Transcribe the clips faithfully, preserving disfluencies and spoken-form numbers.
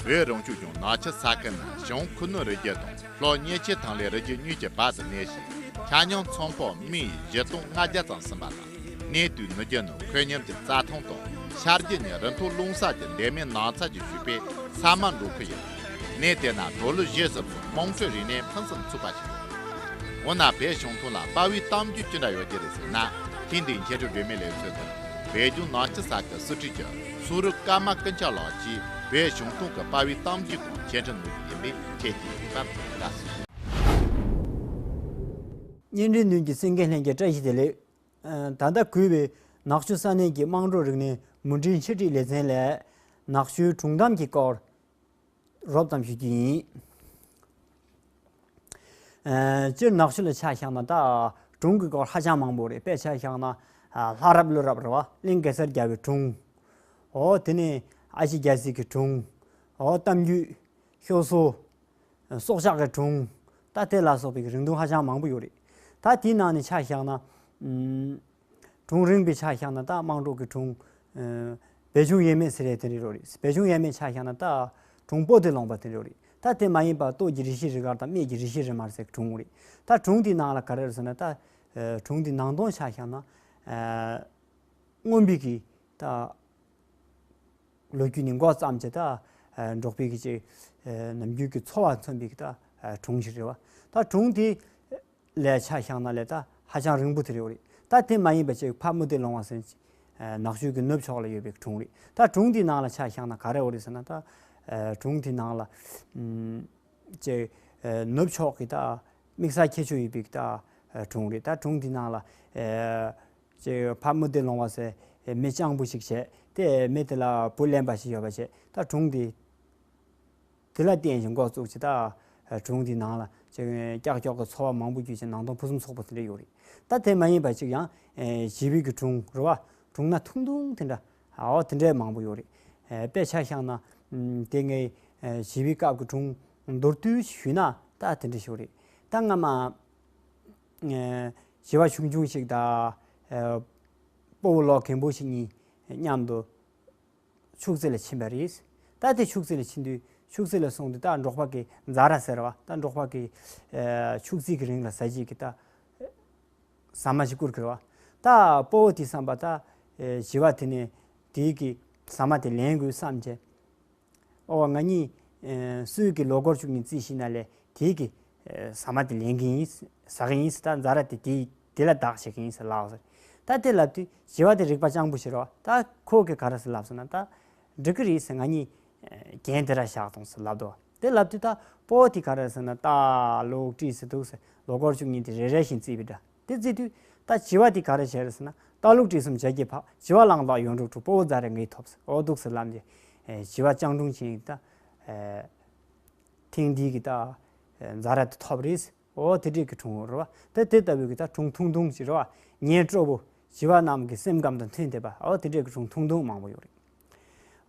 བོད་རང་སྐྱོང་ལྗོངས་ནག་ཆུ་ས་ཁུལ་ནང་བྱང་ཁུ་ནུ་རི་རྒྱུད་དང་ལྷོ་གཉལ་ཆེ་ཐང་ལའི་རི་རྒྱུད་གཉིས་ཀྱི་བར་དུ་གནས་ཤིང་། ཆ་སྙོམས་ཚོང་ཕོགས་སྨི་བཞི་སྟོང་ལྔ་བརྒྱ་ཙམ་ཟིན་པ་དང་། གནས་དུས་ནུབ་རྒྱུ་ནི་ཁོད་སྙོམས་ཀྱི་རྩྭ་ཐང་དང་། ཤར་རྒྱུ་ནི་རི་མཐོ་རླུང་གསར་གྱི་ལྡེ་མིག་ནགས་ཚལ་གྱི་བཞུགས་པས་ས་དམར་འབྲོག་ཁུལ་ཡིན། གནས་དེ་ན་དུག་ལོག་བཞི་ཟུར་དང་དམངས་ཁྲོད་རིག་གནས་ཕུན་སུམ་ཚོགས་པ་ཞིག་ཡོད། འོ་ན་བོད་བྱང་ཐང་ལ་དཔའ་བོའི་གཏམ་རྒྱུད་ཅི་འདྲ་ཡོད་ཀྱི་རེད་ཟེར་ན། ཐེངས་འདིའི་འཁྱེར་སྒྲོན་འབྲེལ་མའི་ལེ་ཚན་དུ་བོད་ལྗོངས་ནག་ཆུ་ས་ཁུལ་སུ་ཁྲི་ཀྱི་སུ་རུ་ཀརྨ་ཀུན་ཁྱབ་ལགས་ཀྱིས་བོད་བྱང་ཐང་གི་དཔའ་བོའི་གཏམ་རྒྱུད་ཁག་འཆད་ཁྲིད་གནང་རྒྱུ་ཡིན་པས། ཁྱེད་ཀྱིས་གཟིགས་པར་བཀའ་ཟེར། བརྙན་འཕྲིན་མདུན་གྱི་གསན་མཁན་ལྷན་རྒྱས་བཀྲ་ཤིས་བདེ་ལེགས། ཨ། ད་ལྟ་གུས་པས་ནག་ཆུ་ས་གནས་ཀྱི་དམངས་ཁྲོད་རིག་གནས་མུ་འབྲེལ་འཆད་ཁྲིད་ལེ་ཚན་ལས་ནག་ཆུའི་སྒྲུང་གཏམ་གྱི་སྐོར་རོབ་ཙམ་ཞུ་རྒྱུ་ཡིན། ཨ། སྤྱིར་ནག་ཆུ་ལ་ཆ་བཞག་ན་ད་སྒྲུང་གི་སྐོར་ཧ་ཅང་མང་པོ་རེད། དཔེ་ཆ་བཞག་ན། ཨ། ལྷ་རབ་ཀླུ་རབ་རེད་བ། གླིང་གེ་སར་རྒྱལ་བའི་སྒྲུང་། འོ་དེ་ནས་ཨ་ཕྱི་རྒྱལ་སྲིད་ཀྱི་སྒྲུང་། འོ་གཏམ་རྒྱུད། ཤོ་སོ། སྲོག་ཆགས་ཀྱི་སྒྲུང་། ད་དེ་ལ་སོགས་པའི་རིང་ཐུང་ཧ་ཅང་མང་པོ་ཡོད་རེད། ད་དེའི་ནང་ནས་ཆ་བཞག་ན། ཨུམ། སྒྲུང་རིང་པའི་ཆ་བཞག་ན་ད་དམངས་ཁྲོད་ཀྱི་སྒྲུང་། ཨ། བོད་ལྗོངས་ཡས་མས་ཟེར་ཡས་དེ་འདྲ་རོ་རེད། བོད་ལྗོངས་ཡས་མས་ཆ་བཞག་ན་ད་སྒྲུང་པོ་ཏི་ལུང་པ་དེ་འདྲ་རེད། ད་དེ་མ་ཡིན་པ་སྟོད་ཀྱི་རི་བྱི་རི་དཀར་དང་སྨད་ཀྱི་རི་བྱི་རི་དམར་ཟེར་སྒྲུང་རེད། ད་སྒྲུང་དེའི་ནང་ལ་ག་རེ་རེད་ཟེར་ན་ད། ཨ། སྒྲུང་དེའི་ནང་དོན་ཆ་བཞག་ན། ཨ། སྔོན་པའི་གི་ད་ལོ་རྒྱུས་ནས་འགོ་བརྩམས་བྱས་ད། ཨ། འབྲོག་པའི་གི་ཅིག་ཨ། ནམ་རྒྱུན་གྱི་འཚོ་བ་མཚོན་པའི་གི་ད། ཨ། སྒྲུང་ཞིག་རེད་བ། ད་སྒྲུང་དེ་ལ་ཆ་བཞག་ན་ལས་ད་ཧ་ཅང་རིང་པོ་དེ་རེད་བ་རེད། ད་དེ་མ་ཡིན་པ་ཅིག་ཕ་མུ་ཏིག་ལོང་བ་ཟེར། ཨ། ནག་ཆུ་གི་ནུབ་ཕྱོགས་ལ་ཡོད་པའི་སྒྲུང་རེད། ད་སྒྲུང་དེའི་ནང་ལ་ཆ་བཞག་ན་ག་རེ་ཡོད་རེད་ཟེར་ན་ད། ཨ། སྒྲུང་དེའི་ནང་ལ། ཨུམ། ཅིག་ཨ། ནུབ་ཕྱོགས་ཀྱི་ད་དམིགས་བསལ་ཁྱད་ཆོས་ཡོད་པའི་ད། ཨ། སྒྲུང་རེད། ད་སྒྲུང་དེའི་ནང་ལ། ཨ། ཅིག་ཕ་མུ་ཏིག་ལོང་བ་ཟེར་མི་སྤྱང་པོ་ཞིག་བྱས། དེ་མི་དེ་ལ་བུ་གླེན་པ་ཞིག་ཡོད་པ་བྱས། ད་སྒྲུང་དེ་དེ་ལ་བརྟེན་ཞིང་འགོ་བཙུགས་བྱས། ད་སྒྲུང་དེའི་ནང་ལ་ཅིག་ཀྱག་ཀྱོག་གི་འཚོ་བ་མང་པོ་བརྒྱུད་བྱས། ནང་དོན་ཕུན་སུམ་ཚོགས་པོ་དེ་འདྲ་ཡོད་རེད། ད་དེ་མ་ཡིན་པ་ཅིག་ཡང་། ཨ། བྱིས་པའི་གི་སྒྲུང་རེད་བ། སྒྲུང་སྣ་ཐུང་ཐུང་དེ་འདྲ། འོ་དེ་འདྲའི་མང་པོ་ཡོད་རེད། ཨ། དཔེ་ཆ་བཞག་ན། ཨུམ། དེ་ངའི། ཨ། བྱིས་པའི་སྐབས་ཀྱི་སྒྲུང་མདོར་བསྡུས་ཞུས་ན་ད་དེ་འདྲ་ཞིག་རེད། ད་སྔ་མ། ཨ། བྱིས་པ་ཆུང་ཆུང་ཞིག་དང་། ཨ། སྤོ་བོ་ལོ་རྒན་པོ་ཞིག་གཉིས་མཉམ་དུ་ཕྱུགས་རྫི་ལ་ཕྱིན་པ་རེད། ད་དེ་ཕྱུགས་རྫི་ལ་ཕྱིན་དུས། ཕྱུགས་རྫི་ལ་སོང་དུས་ད་འབྲོག་པ་གི་ཛ་ར་ཟེར་བ། ད་འབྲོག་པ་གི། ཨ། ཕྱུགས་རྫི་གི་རིན་ལ་ཟ་བྱེད་ཀྱི་ད་ཟ་མ་ཞིག་བསྐུར་གི་རེད་བ། ད་སྤོ་བོ་དེས་བསམ་པ་ད། ཨ། བྱིས་པ་དེ་ནས་དེའི་གི་ཟ་མ་དེ་ལེན་དགོས་བསམ་བྱས། ཨོ་ང་གཉིས། ཨ། སུས་ཀྱི་ལོ་འཁོར་བཅུ་གཉིས་རྩིས་ཤིག་ན་ལས་དེའི་གི། ཨ། ཟ་མ་དེ་ལེན་གི་ཡིན། ཟ་གི་ཡིན་ཟེར། ད་ཛ་ར་དེ་དེའི་དེ་ལ་བདག་བྱེད་ཀྱི་ཡིན་ཟེར་ལབ་ཟེར། ད་དེ་ལབ་དུས་བྱིས་པ་དེ་རིག་པ་སྤྱང་པོ་ཞིག་རེད་བ། ད་ཁོ་གིས་ག་རེ་ཟེར་ལབ་ཟེར་ན་ད། འགྲིག་གི་རེད་ཟེར། ང་གཉིས། ཨ། རྒྱན་དེ་ར་བཞག་དང་ཟེར་ལབ་འདུག་དེ་ལབ་དུས་ད་སྤོ་བོ་དེ་ག་རེ་ཟེར་ན་ལྟ་ལུག་བྲིས་ཟེར་འདུག་ཟེར། ལོ་འཁོར་བཅུ་གཉིས་དེ་རེ་རེ་བཞིན་བརྩིས་པའི་འདྲ། དེ་བརྩིས་དུས་ད་བྱིས་པ་དེ་ག་རེ་བྱས་རེད་ཟེར་ན། ལྟ་ལུག་བྲིས་གསུམ་བྱས་ཀྱི་ཕ། བྱིས་པ་ལང་ལོག་ཡོང་འགྲོ་འགྲོ། སྤོ་བོ་ཛ་ར་ངས་ཐོབ་ཟེར། འོ་འདུག་ཟེར་ལབ་རྗེས། ཨ། བྱིས་པ་སྤྱང་གྲུང་ཅན་ད། ཨ། ཐེངས་འདིའི་གི་ད། ཨ། ཛ་ར་དེ་ཐོབ་རེད། འོ་དེ་འདྲས་ཀྱི་སྒྲུང་རེད་བ། ད་དེ་ལྟ་བུའི་གི་ད་སྒྲུང་ཐུང་ཐུང་ཅིག་རེད་བ། ཉན་སྤྲོ་པོ། བྱིས་པ་རྣམས་ཀྱི་སེམས་ཁམས་དང་མཐུན་བསྡད་པ། འོ་དེ་འདྲས་ཀྱི་སྒྲུང་ཐུང་ཐུང་མང་པོ་ཡོད་རེད།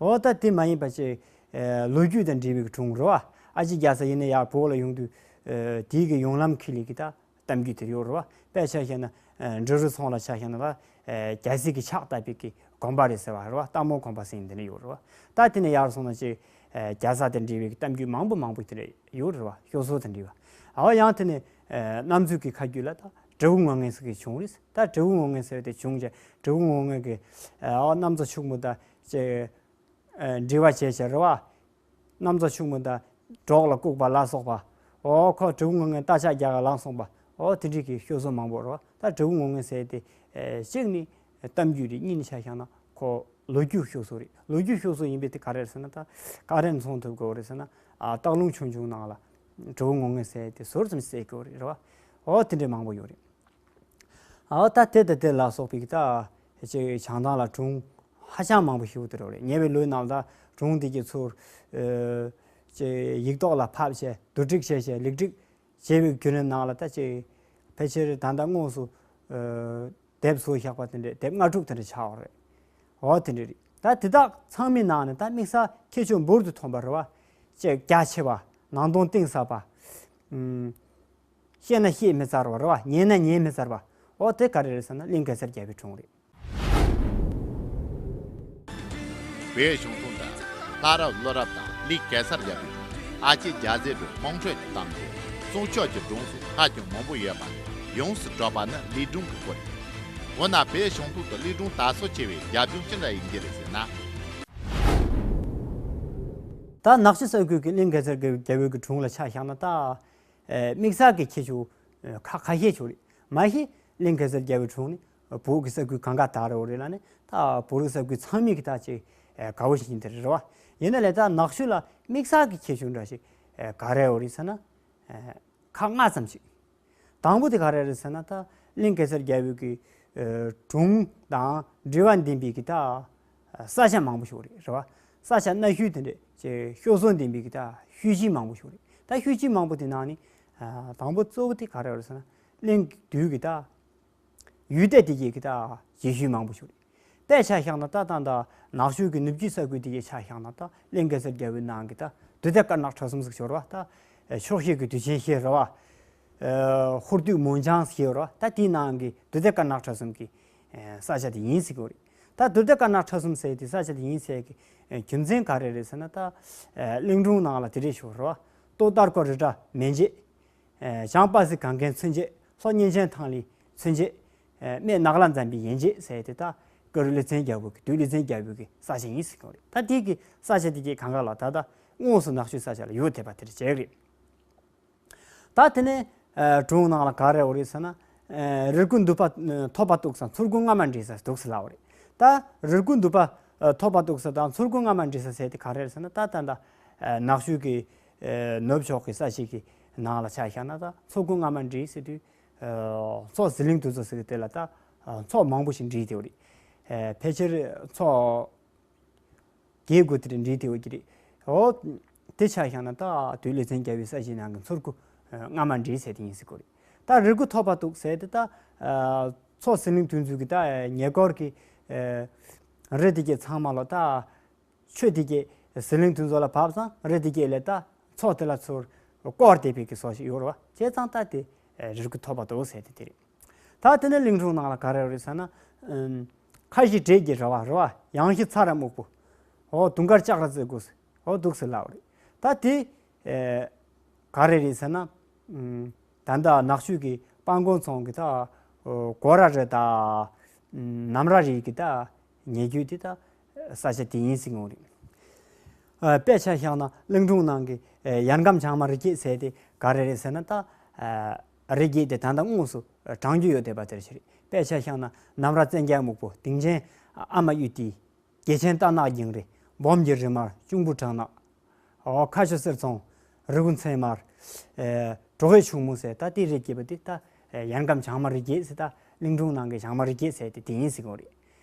འོ་ད་དེ་མ་ཡིན་པ་ཅིག་ཨ། ལོ་རྒྱུས་དང་འབྲེལ་བའི་སྒྲུང་རེད་བ། ཨ་ཕྱི་རྒྱལ་ས་ཡིན་ན་ཡར་བོད་ལ་ཡོང་དུས། ཨ། དེའི་གི་ཡོང་ལམ་ཁེ་ལས་ཀྱི་ད་གཏམ་རྒྱུད་དེ་ཡོད་རེད་བ། དཔེ་ཆ་བཞག་ན། ཨ། འབྲི་རུ་ཚང་ལ་ཆ་བཞག་ན་ད། ཨ། རྒྱལ་སྲིད་ཀྱི་ཕྱག་བཏབ་པའི་གི་དགོན་པ་རེད་ཟེར་བ་རེད་བ། སྟག་མོ་དགོན་པ་ཟེར་མཁན་དེ་འདྲ་ཡོད་རེད་བ། ད་དེ་ནས་ཡར་སོང་ན་ཅིག་ཨ། རྒྱལ་ས་དང་འབྲེལ་བའི་གཏམ་རྒྱུད་མང་པོ་མང་པོ་དེ་འདྲ་ཡོད་རེད་བ། ཤོ་སོ་དང་འབྲེལ་བ། འོ་ཡང་དེ་ནས། ཨ། གནམ་མཛོད་ཀྱི་ཁ་རྒྱུད་ལ་ད་འབྲས་བུ་སྔོ་ངན་ཟེར་གི་བྱུང་རེད། ད་འབྲས་བུ་སྔོ་ངན་ཟེར་བ་དེ་བྱུང་རྗེས་འབྲས་བུ་སྔོ་ངན་གྱི། ཨ། གནམ་མཛོད་ཕྱུག་མོ་དང་ཅིག་ཨ། འབྲེལ་བ་བྱས་བྱས་རེད་བ། གནམ་མཛོད་ཕྱུག་མོ་དང་འབྲོག་ལ་ལྐུགས་པ་ལ་སོགས་པ། འོ་ཁོ་འབྲས་བུ་སྔོ་ངན་རྟ་ལྕག་རྒྱག་ག་ལངས་སོང་པ། འོ་དེ་འདྲས་ཀྱི་ཤོ་སོ་མང་པོ་རེད་བ། ད་འབྲས་བུ་སྔོ་ངན་ཟེར་དེ། ཨ། གཅིག་ནི་གཏམ་རྒྱུད་རེད། གཉིས་ནི་ཆ་བཞག་ན་ཁོ་ལོ་རྒྱུས་ཤོ་སོ་རེད། ལོ་རྒྱུས་ཤོ་སོ་ཡིན་པས་དེ་ག་རེ་རེད་ཟེར་ན་ད་ག་རེ་མཚོན་ཐུབ་དགོས་རེད་ཟེར་ན། ཨ། སྟག་ལུང་ཆུང་ཆུང་ནང་ལ་འབྲས་བུ་སྔོ་ངན་ཟེར་དེ་ཟུར་ཙམ་བསད་དགོས་རེད་བ། འོ་དེ་འདྲས་མང་པོ་ཡོད་རེད། ཨ། ད་དེ་དང་དེ་ལ་སོགས་པའི་ད་ཅིག་བྱང་ཐང་ལ་སྒྲུང་ཧ་ཅང་མང་པོ་ཞིག་ཡོད་དེ་རེད། ཉེ་བའི་ལོའི་ནང་ད་སྒྲུང་དེ་གྱི་ཚུར། ཨ། ཅིག་ཡིག་ཐོག་ལ་ཕབ་བྱས་བསྡུ་སྒྲིག་བྱས་བྱས་ལེགས་སྒྲིག་བྱས་པའི་བརྒྱུད་རིམ་ནང་ལ་ད་ཅིག་ཕལ་ཆེར་ད་ལྟ་དངོས་སུ། ཨ། དེབ་བཟོས་བཞག་པ་དེ་འདྲས་དེབ་ལྔ་དྲུག་དེ་འདྲས་ཆགས་ཡོད་རེད། འོ་དེ་འདྲས་རེད། ད་དེ་དག་ཚང་མའི་ནང་ནས་ད་དམིགས་བསལ་ཁྱད་ཆོས་འབུར་དུ་ཐོན་པ་རེད་བ། ཅིག་རྒྱ་ཆེ་བ། ནང་དོན་གཏིང་ཟབ་པ། ཨུམ། བཤད་ན་བཤད་མི་ཚར་བ་རེད་བ། ཉན་ན་ཉན་མི་ཚར་བ། འོ་དེ་ག་རེ་རེད་ཟེར་ན་གླིང་གེ་སར་རྒྱལ་པོའི་སྒྲུང་རེད། བོད་གཞུང་དུ་ད་ལྷ་རབས་ཀླུ་རབས་དང་ ལི་གེ་སར་རྒྱལ་པོའི་སྒྲུང་། ཨ་ཅེ་རྒྱལ་མཚན་སྒྲུང་། དམངས་ཁྲོད་ཀྱི་གཏམ་རྒྱུད། སྲུང་སྐྱོབ་ཀྱི་སྒྲུང་སོགས་ཧ་ཅང་མང་པོ་ཡོད་པ། ཡོངས་སུ་གྲུབ་པ་ནི་གླིང་སྒྲུང་གི་སྐོར་རེད། འོ་ན་བོད་གཞུང་ཐོག་ཏུ་གླིང་སྒྲུང་དར་སྲོལ་ཆེ་བའི་རྒྱབ་ལྗོངས་ཅི་འདྲ་ཡིན་གྱི་རེད་ཟེར་ན། ད་ནག་ཆུ་ས་ཁུལ་གྱི་གླིང་གེ་སར་རྒྱལ་པོའི་སྒྲུང་ལ་ཆ་བཞག་ན། ད་དམིགས་བསལ་གྱི་ཁྱད་ཆོས་ཁ་ཁ་ཤས་ཅིག་ཡོད་རེད། མ་གཞི་གླིང་གེ་སར་རྒྱལ་པོའི་སྒྲུང་ནི་བོད་ཀྱི་ས་ཁུལ་གང་ག་དར་ཡོད་རེད་ལ་ནི། ད་བོད་རིགས་ས་ཁུལ་ཚང་མས་ཀྱི་ད་ཅིག་དགའ་བོ་བྱེད་ཀྱི་དེ་རེད་བ། ཡིན་ན་ལས་ད་ནག་ཆུ་ལ་དམིགས་བསལ་གྱི་ཁྱད་ཆོས་འདྲ་ཞིག་ག་རེ་ཡོད་རེད་ཟེར་ན། ཁག་ལྔ་ཙམ་ཞིག་དང་པོ་དེ་ག་རེ་རེད་ཟེར་ན། ད་གླིང་གེ་སར་རྒྱལ་པོའི་གི་སྒྲུང་དང་འབྲེལ་བ་ལྡན་པའི་གི་ད་ས་ཆ་མང་པོ་ཞིག་རེད། རེད་བ། ས་ཆ་གནའ་ཤུལ་དེ་འདྲས་ཀྱི་ཤོག་བཟོ་ལྡན་པའི་གི་ད་ཤུལ་བཞེས་མང་པོ་ཞིག་རེད། ད་ཤུལ་བཞེས་མང་པོ་དེ་ནང་ནས་དང་པོ་གཙོ་བོ་དེ་ག་རེ་རེད་ཟེར་ན། གླིང་དུས་ཀྱི་ད་ཡུལ་སྡེ་དེ་གའི་གི་ད་རྗེས་ཤུལ་མང་པོ་ཞིག་རེད། དཔེ་ཆ་བཞག་ན་ད་ད་ད་ནག་ཆུ་གི་ནུབ་རྒྱུད་ས་ཁུལ་དེ་གའི་ཆ་བཞག་ན། ད་གླིང་གེ་སར་རྒྱལ་པོའི་ནང་གི་ད་དུར་སྡེ་དཀར་ནག་ཁྲ་གསུམ་ཟེར་ཞིག་ཡོད་རེད་བ། ད་ཕྱོགས་བཞི་གི་དུས་ཆེན་ཞིག་རེད་བ། ཧོར་སྡུག་མོན་བྱང་ཟེར་ཞིག་ཡོད་རེད་བ། ད་དེའི་ནང་གི་དུར་སྡེ་དཀར་ནག་ཁྲ་གསུམ་གྱི་ས་ཆ་དེ་ཡིན་ཟེར་གྱི་ཡོད་རེད། ད་དུར་སྡེ་དཀར་ནག་ཁྲ་གསུམ་ཟེར་དེ་ས་ཆ་དེ་ཡིན་ཟེར་གྱི་རྒྱུ་མཚན་ག་རེ་རེད་ཟེར་ན། ད་གླིང་སྒྲུང་ནང་ལ་དེ་འདྲས་ཞིག་ཡོད་རེད་བ། སྟོད་དར་ཀོ་རི་བཀྲ་མེ་མཇལ། བྱང་དཔལ་སྲིད་གངས་རྒན་མཚོན་བྱེད། ལྷོ་གཉན་ཆེན་ཐང་ལྷའི་མཚོན་བྱེད། སྨད་ནག་ལ་འཛམ་བུའི་ཡན་ཆད་ཟེར་དེ་ད་ཀ་རུ་ལེ་ཚན་རྒྱལ་པོ་གི་བདུད་ལེ་ཚན་རྒྱལ་པོ་གི་ས་ཆ་ཡིན་ཟེར་གྱི་ཡོད་རེད། ད་དེ་གི་ས་ཆ་དེ་གའི་གང་ག་ལ་ད་ད་དངོས་སུ་ནག་ཆུའི་ས་ཆ་ལ་ཡོད་བསྡད་པ་དེ་འདྲ་ཅིག་རེད། ད་དེ་ནས་སྒྲུང་ནང་ལ་ག་རེ་ཡོད་རེད་ཟེར་ན། རིལ་བུ་འདུས་པ་ཐོབ་པ་འདུག་ས། མཚུར་ཕུང་རྔ་མ་འདྲེས་ས་འདུག་ཟེར་ལབ་པ་རེད། ད་རིལ་བུ་འདུས་པ་ཐོབ་པ་འདུག་ས་དང་མཚུར་ཕུང་རྔ་མ་འདྲེས་ས་ཟེར་དེ་ག་རེ་རེད་ཟེར་ན། ད་ད་ད་ནག་ཆུ་གི་ནུབ་ཕྱོགས་ཀྱི་ས་གཞི་གི་ནང་ལ་ཆ་བཞག་ན། ད་མཚུར་ཕུང་རྔ་མ་འདྲེས་ཟེར་དུས་མཚོ་ཟི་ལིང་དུ་མཚོ་ཟེར་གི་དེ་ལ་ད་མཚོ་མང་པོ་ཞིག་འདྲེས་བསྡད་ཡོད་རེད། ཕལ་ཆེར་མཚོ་རྒྱས་དགུ་དེ་འདྲ་འདྲེས་བསྡད་ཡོད་ཀྱི་རེད། འོ། དེ་ཆ་བཞག་ན་ད་བདུད་ལེ་ཚན་རྒྱལ་པོའི་ས་གཞིའི་ནང་གི་མཚུར་ཕུང་རྔ་མ་འདྲེས་ཟེར་དེ་ཡིན་ཟེར་གྱི་ཡོད་རེད། ད་རིལ་བུ་ཐོབ་པ་འདུག་ཟེར་དེ་ད་མཚོ་ཟི་ལིང་དུ་མཚོ་གི་ད་ཉེ་འཁོར་གྱི་རི་དེ་གའི་ཚང་མ་ལ་ད་ཆུ་དེ་གའི་ཟི་ལིང་དུ་མཚོ་ལ་བབས་ཙང་རི་དེ་གའི་ལ་ད་མཚོ་དེ་ལ་ཚུར་བསྐོར་བསྡད་པའི་གི་བཟོ་ཞིག་ཡོད་རེད་བ། བྱས་ཙང་ད་དེ་རིལ་བུ་ཐོབ་པ་འདུག་ཟེར་དེ་དེ་རེད། ད་དེ་ནས་གླིང་སྒྲུང་ནང་ལ་ག་རེ་ཡོད་རེད་ཟེར་ན། ཨམ། ཁ་བཞི་འབྲས་ཀྱི་ར་བ། ར་བ། གཡང་གཞི་ཚ་ར་སྨུག་པོ། འོ་དུང་དཀར་ལྕགས་ར་རྩེ་དགུ། འོ་འདུག་ཟེར་ལབ་པ་རེད། ད་དེ་ཨེ་ག་རེ་རེད་ཟེར་ན། ཨམ། ད་ལྟ་ནག་ཆུ་གི་སྤང་གོང་རྫོང་གི་ད་སྒོ་ར་རི་དང་ནམ་ར་རི་གི་ད་ཉེ་རྒྱུད་དེ་ད་ས་ཆ་དེ་ཡིན་ཟེར་གྱི་ཡོད་རེད། ཨ། དཔེ་ཆ་བཞག་ན་གླིང་སྒྲུང་ནང་གི་ཨ་ཡར་སྒམ་བྱང་མ་རི་སྐྱེས་ཟེར་དེ་ག་རེ་རེད་ཟེར་ན། ད་ཨ་རི་སྐྱེས་དེ་ད་ལྟ་དངོས་སུ་དྲངས་རྒྱུ་ཡོད་བསྡད་པ་དེ་རེད་ཟེར། དཔེ་ཆ་བཞག་ན་ནམ་ར་བཙན་རྒྱལ་སྨུག་པོ། སྡིངས་ཆེན་ཨ་མ་གཡུ་ཏི། རྒྱལ་ཆེན་རྟ་ནག་རྒྱང་རིང་། འབུམ་གྱི་རི་དམར། གཅུང་པོ་བྲག་ནག། འོ་ཁ་ཤོ་གསེར་ཚོང་། རི་བོ་མཚན་དམར། ཨེ་གྲོགས་ཡོད་ཕྱུག་མོ་ཟེར། ད་དེ་རི་སྐྱེས་པ་དེ་ད་ཨེ་ཡར་སྒམ་བྱང་མ་རི་སྐྱེས་ཟེར། ད་གླིང་སྒྲུང་ནང་གི་བྱང་མ་རི་སྐྱེས་ཟེར་དེ་དེ་ཡིན་ཟེར་གྱི་ཡོད་རེད།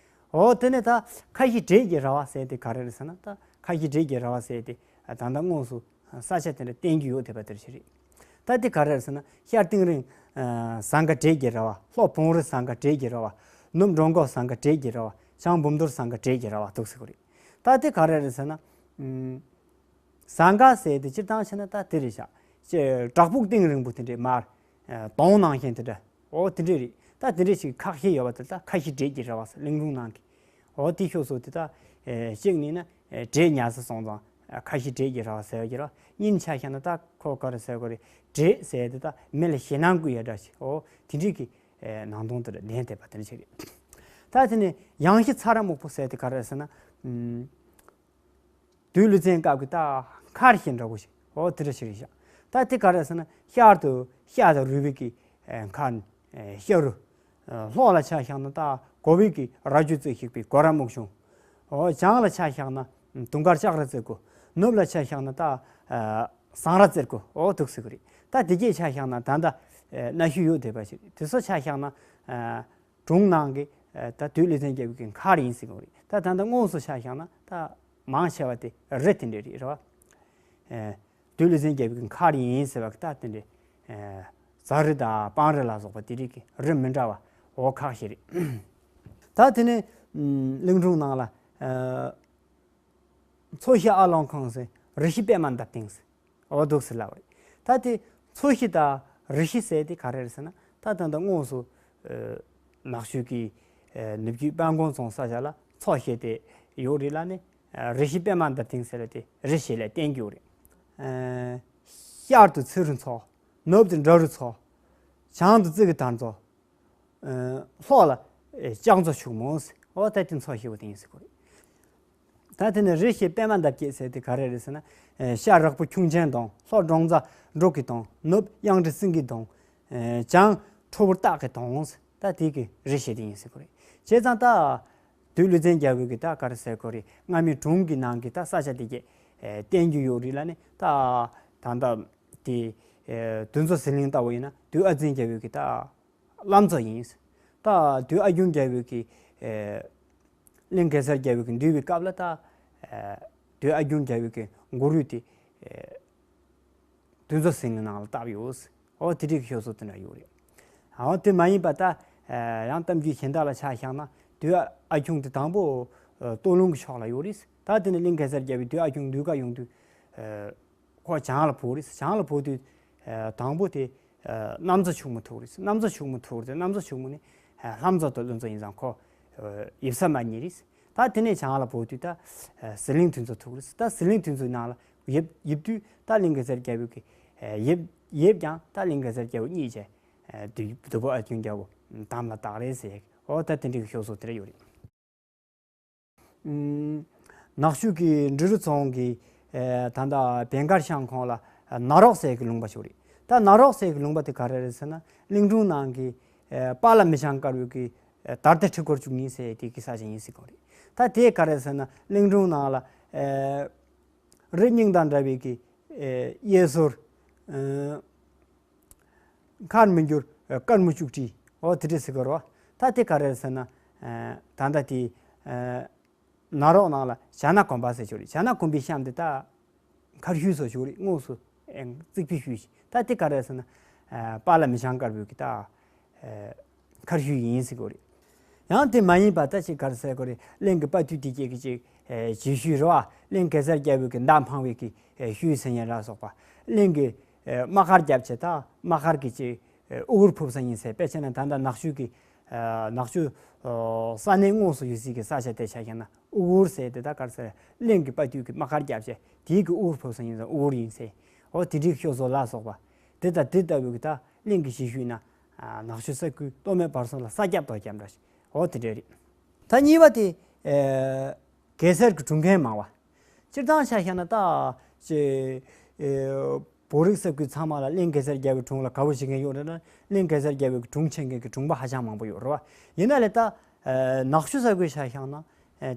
འོ་དེ་ནས་ད་ཁ་བཞི་འབྲས་ཀྱི་ར་བ་ཟེར་དེ་ག་རེ་རེད་ཟེར་ན། ད་ཁ་བཞི་འབྲས་ཀྱི་ར་བ་ཟེར་དེ་ད་ལྟ་དངོས་སུ་ས་ཆ་དེ་འདྲ་བསྟན་རྒྱུ་ཡོད་བསྡད་པ་དེ་རེད་ཟེར། ད་དེ་ག་རེ་རེད་ཟེར་ན། ཤར་སྟེང་རིང་ཟངས་དཀར་འབྲས་ཀྱི་ར་བ། ལྷོ་བོང་རི་ཟངས་དཀར་འབྲས་ཀྱི་ར་བ། ནུབ་འབྲོང་རྒོད་ཟངས་དཀར་འབྲས་ཀྱི་ར་བ། བྱང་འབུམ་རྡོར་ཟངས་དཀར་འབྲས་ཀྱི་ར་བ་འདུག་ཟེར་གྱི་རེད། ད་དེ་ག་རེ་རེད་ཟེར་ན། ཨམ། ཟངས་དཀར་ཟེར་དེ་སྤྱིར་བཏང་བྱས་ན་ད་དེ་རེད་ཤག་ཅེ་བྲག་ཕུག་གཏིང་རིང་པོ་དེ་འདྲའི་མར་ཨ་དོང་ནང་བཞིན་དེ་འདྲ། འོ་དེ་འདྲའི་རེད། ད་དེ་འདྲའི་ཞིག་ཁ་ཤས་ཡོད་པ་དེ་ད་ཁ་བཞི་འབྲས་ཀྱི་ར་བ་ཟེར། གླིང་སྒྲུང་ནང་གི། འོ་དེ་ཤོག་བཟོ་དེ་ད་ཨེ་གཅིག་ནས་ན་ཨེ་འབྲས་ཉལ་ས་སོང་ཙང་ཨ་ཁ་བཞི་འབྲས་ཀྱི་ར་བ་ཟེར་བ་གྱི་ར། གཉིས་ཆ་བཞག་ན་ད་ཁོ་ག་རེ་ཟེར་དགོས་རེད། འབྲས་ཟེར་དེ་ད་མི་ལ་ཞེད་སྣང་སྐུལ་ཡ་འདྲ་ཞིག་འོ་དེ་འདྲའི་གི་ཨེ་ནང་དོན་དེ་འདྲ་ལྡན་བསྡད་པ་དེ་འདྲ་ཞིག་རེད། ད་དེ་ནས་གཡང་གཞི་ཚ་ར་སྨུག་པོ་ཟེར་དེ་ག་རེ་ཟེར་ན། ཨམ། བདུད་ཀླུ་བཙན་སྐབས་ཀྱི་ད་མཁར་ཞིག་འདྲ་བོ་ཞིག་འོ་དེ་འདྲ་ཞིག་རེད་ཤག་ད་དེ་ག་རེ་ཟེར་ན་ཤར་དུ་ཤ་དང་རུས་པའི་གི་ཨེ་མཁར། ཨེ་ཤ་རུ། ཨེ་ལྷོ་ལ་ཆ་བཞག་ན་ད་གོ་བའི་གི་རྭ་ཅོ་རྩེ་ཞིག་པའི་སྒོ་ར་སྨུག་ཆུང་། འོ་བྱང་ལ་ཆ་བཞག་ན་དུང་དཀར་ལྕགས་ར་རྩེ་དགུ། ནུབ་ལ་ཆ་བཞག་ན་ད་ཨེ་ཟངས་ར་རྩེ་དགུ་འོ་འདུག་ཟེར་གི་རེད། ད་དེ་གས་ཆ་བཞག་ན་ད་ད་ཨེ་གནའ་ཤུལ་ཡོད་བསྡད་པ་ཞིག་རེད། དེ་ཚོ་ཆ་བཞག་ན་ཨེ། སྒྲུང་ནང་གི་ཨ་ད་བདུད་ཀླུ་བཙན་རྒྱལ་པོའི་གི་མཁར་ཡིན་ཟེར་གྱི་རེད། ད་ད་ལྟ་དངོས་སུ་ཆ་བཞག་ན་ད་མང་ཆེ་བ་དེ་རི་དེ་འདྲ་རེད། རེད་བ། ཨ་བདུད་ཀླུ་བཙན་རྒྱལ་པོའི་གི་མཁར་ཡིན་ཟེར་བ་གི་ད་དེ་འདྲ་ཨ་རྫ་རི་དང་སྤང་རི་ལ་སོགས་པ་དེ་རིགས་ཀྱི་རི་མི་འདྲ་བ་འོ་ཁག་ཤས་རེད། ད་དེ་ནས་གླིང་སྒྲུང་ནང་ལ་ཨ་མཚོ་བཞི་ཨ་ལོང་ཁང་ཟེར། རི་བཞི་པད་མ་འདབ་སྟེང་ཟེར། འོ་འདུག་ཟེར་ལབ་པ་རེད། ད་དེ་མཚོ་བཞི་དང་རི་བཞི་ཟེར་དེ་ག་རེ་རེད་ཟེར་ན། ད་ད་ལྟ་དངོས་སུ་ཨ་ནག་ཆུ་གི་ཨ་ནུབ་རྒྱུད་སྤང་གོང་རྫོང་ས་ཆ་ལ་མཚོ་བཞི་དེ་ཡོད་རེད་ལ་ནི། རི་ཞེས་པད་མ་འདབ་སྟེང་ཟེར་བ་དེ་རི་ཞེས་ལས་བསྟན་གྱི་ཡོད་རེད། ཤར་དུ་ཚེ་རུ་མཚོ། ནུབ་ཏུ་འབྲི་རུ་མཚོ། བྱང་དུ་ཙི་གུ་དར་མཚོ། ལྷོ་ལ་ལྕགས་མཚོ་ཕྱུག་མོ། འོ་ད་དེ་མཚོ་ཞེས་པ་དེ་ཡིན་ཟེར་གོ་རེད། ད་དེ་ནས་རི་ཞེས་པད་མ་འདབ་བརྒྱད་ཟེར་དེ་ག་རེ་རེད་ཟེར་ན། ཤར་རག་པོ་ཁྱུང་ཆེན་དང་ལྷོ་འབྲོང་རྩ་འབྲུག་གི་དང་ནུབ་གཡང་འབྲི་སེང་གེ་དང་། བྱང་ཁྲོ་བོ་སྟག་གི་དང་། ད་དེ་གི་རི་ཞེས་དེ་ཡིན་ཟེར་གོ་རེད། བྱས་ཙང་ད། དུས་ལུས་རྩལ་རྒྱལ་པོ་གི་ད་ག་རེ་ཟེར་གོ་རེད། སྔ་མའི་སྒྲུང་གི་ནང་གི་ད་ས་ཆ་དེ་གས་བསྟན་རྒྱུ་ཡོད་རེད་ལ་ནི་ད། ད་ལྟ་དེ་དུད་འགྲོ་ཟི་ལིང་ལྟ་བུ་ཡིན་ན་དུས་ཨ་འཛིན་རྒྱལ་པོ་གི་ད། བླ་མཚོ་ཡིན། ད་དུས་ཨ་ཁྱུང་རྒྱལ་པོ་གི། གླིང་གེ་སར་རྒྱལ་པོ་གི་འདུལ་བའི་སྐབས་ལ་ད། དུས་ཨ་ཁྱུང་རྒྱལ་པོ་གི་མགོ་རུས་དེ། དུད་འགྲོ་ཟི་ལིང་ནང་ལ་བཏབ་ཡོད། འོ་དེ་འདྲའི་ཤོད་སྲོལ་དེ་འདྲ་ཡོད་རེད། འོ་དེ་མ་ཡིན་པ་ད། ཡང་གཏམ་རྒྱུད་གཞན་དག་ལ་ཆ་བཞག་ན་དུས་ཨ་ཁྱུང་དེ་དང་པོ། སྟོད་ལུང་གི་ཕྱོགས་ལ་ཡོད་རེད། ད་དེ་ནས་གླིང་གེ་སར་རྒྱལ་པོས་དུས་ཨ་ཁྱུང་འདུལ་ག་ཡོང་དུས། ཁོ་བྱང་ལ་བུད་རེད། བྱང་ལ་བུད་དུས། དང་པོ་དེ། གནམ་མཚོ་ཕྱུག་མོ་ཐུག་རེད། གནམ་མཚོ་ཕྱུག་མོ་ཐུག་རེད། གནམ་མཚོ་ཕྱུག་མོ་ནི། ལྷ་མཚོ་དང་ཀླུ་མཚོ་ཡིན་ཙང་ཁོ། ཡིབ་ས་མ་རྙེད་རེད། ད་དེ་ནས་བྱང་ལ་བུད་དུས་ད། ཟི་ལིང་དུད་འགྲོ་ཐུག་རེད། ད་ཟི་ལིང་དུད་འགྲོའི་ནང་ལ་ཡིབ་ཡིབ་དུས་ད་གླིང་གེ་སར་རྒྱལ་པོ་གི། ཡིབ་ཡིབ་ཀྱང་ད་གླིང་གེ་སར་རྒྱལ་པོ་རྙེད་བྱས། དུ་དུ་བོ་ཨ་ཁྱུང་རྒྱལ་པོ་དམ་ལ་བཏགས་རེད་ཟེར། འོ་ད་དེ་འདྲའི་ཤོད་སྲོལ་དེ་འདྲ་ཡོད་རེད། ནག་ཆུ་གི་འབྲི་རུ་རྫོང་གི། ད་ལྟ་བེང་དཀར་ཤང་ཁོངས་ལ་ནག་རོག་ཟེར་གི་ལུང་པ་ཞིག་རེད། ད་ནག་རོག་ཟེར་གི་ལུང་པ་དེ་ག་རེ་རེད་ཟེར་ན་གླིང་སྒྲུང་ནང་གི། པཱ་ལགས་མི་བྱང་དཀར་པོའི་གི། དར་ལྟེ་ཁྲི་སྐོར་བཅུ་གཉིས་ཟེར་དེ་གི་ས་ཆ་ཡིན་ཟེར་གོ་རེད། ད་དེ་ག་རེ་ཟེར་ན་གླིང་སྒྲུང་ནང་ལ། རི་སྙིང་དང་འདྲ་བའི་གི། གཡས་ཟུར། མཁར་མི་འགྱུར་དཀར་མོ་བཅུ་ཁྲི། འོ་དེ་འདྲ་ཟེར་གི་རེད་བ། ད་དེ་ག་རེ་ཟེར་ན། ད་ལྟ་དེ། ནག་རོག་ནང་ལ་བྱ་ནག་གོམ་པ་ཟེར་ཞིག་རེད། བྱ་ནག་གོམ་པའི་གཤམ་དེ་ད། མཁར་ཤུལ་བཟོ་ཞིག་རེད། དངོས་སུ། རྩིག་པའི་ཤུལ་ཞིག་ད་དེ་ག་རེ་ཟེར་ན། པཱ་ལགས་མི་བྱང་དཀར་པོའི་གི་ད། མཁར་ཤུལ་ཡིན་ཟེར་གི་རེད། ཡང་དེ་མ་ཡིན་པ་ད་ཅིག་ག་རེ་ཟེར་གི་རེད། གླིང་གི་དཔའ་ཐུལ་དེ་སྐྱེས་ཀྱི་ཅིག་རྗེས་ཤུལ་རེད་བ། གླིང་གེ་སར་རྒྱལ་པོའི་གི་མདའ་འཕངས་པའི་གི་ཤུལ་ཟེར་ཡ་ལ་སོགས་པ། གླིང་གི་དམག་སྒར་རྒྱབ་བྱས་ད་དམག་སྒར་གི་ཅིག་དབུ་གུར་ཕུབ་ས་ཡིན་ཟེར། དཔེ་བྱས་ན་ད་ལྟ་ནག་ཆུ་གི་ནག་ཆུ་ས་གནས་དངོས་སུ་ཡོད་སའི་གི་ས་ཆ་དེ་ཆ་བཞག་ན་དབུ་གུར་ཟེར་དེ་ད་ག་རེ་ཟེར། གླིང་གི་དཔའ་ཐུལ་གི་དམག་སྒར་རྒྱབ་བྱས་དེའི་གི་དབུ་གུར་ཕུབ་ས་ཡིན་ཟེར། དབུ་གུར་ཡིན་ཟེར། འོ་དེ་འདྲའི་ཤོད་སྲོལ་ལ་སོགས་པ། དེ་ལྟ་དེ་ལྟ་བུའི་གི་ད། གླིང་གི་གཞིས་ཤུལ་ན། ནག་ཆུ་ས་ཁུལ་སྟོད་སྨད་བར་གསུམ་ལ་ས་ཁྱབ་རྡོ་ཁྱབ་འདྲ་ཞིག་འོ་དེ་འདྲ་རེད། ད་གཉིས་པ་དེ། གེ་སར་གྱི་སྒྲུང་མཁན་མང་བ། སྤྱིར་བཏང་ཆ་བཞག་ན་ད། ཅེ། བོད་རིགས་ས་ཁུལ་ཚང་མ་ལ་གླིང་གེ་སར་རྒྱལ་པོའི་སྒྲུང་ལ་དགའ་པོ་བྱེད་མཁན་ཡོད་རེད་ན་གླིང་གེ་སར་རྒྱལ་པོའི་སྒྲུང་མཁྱེན་མཁན་གྱི་སྒྲུང་པ་ཧ་ཅང་མང་པོ་ཡོད་རེད་བ། ཡིན་ན་ལས་ད། ནག་ཆུ་ས་ཁུལ་ཆ་བཞག་ན།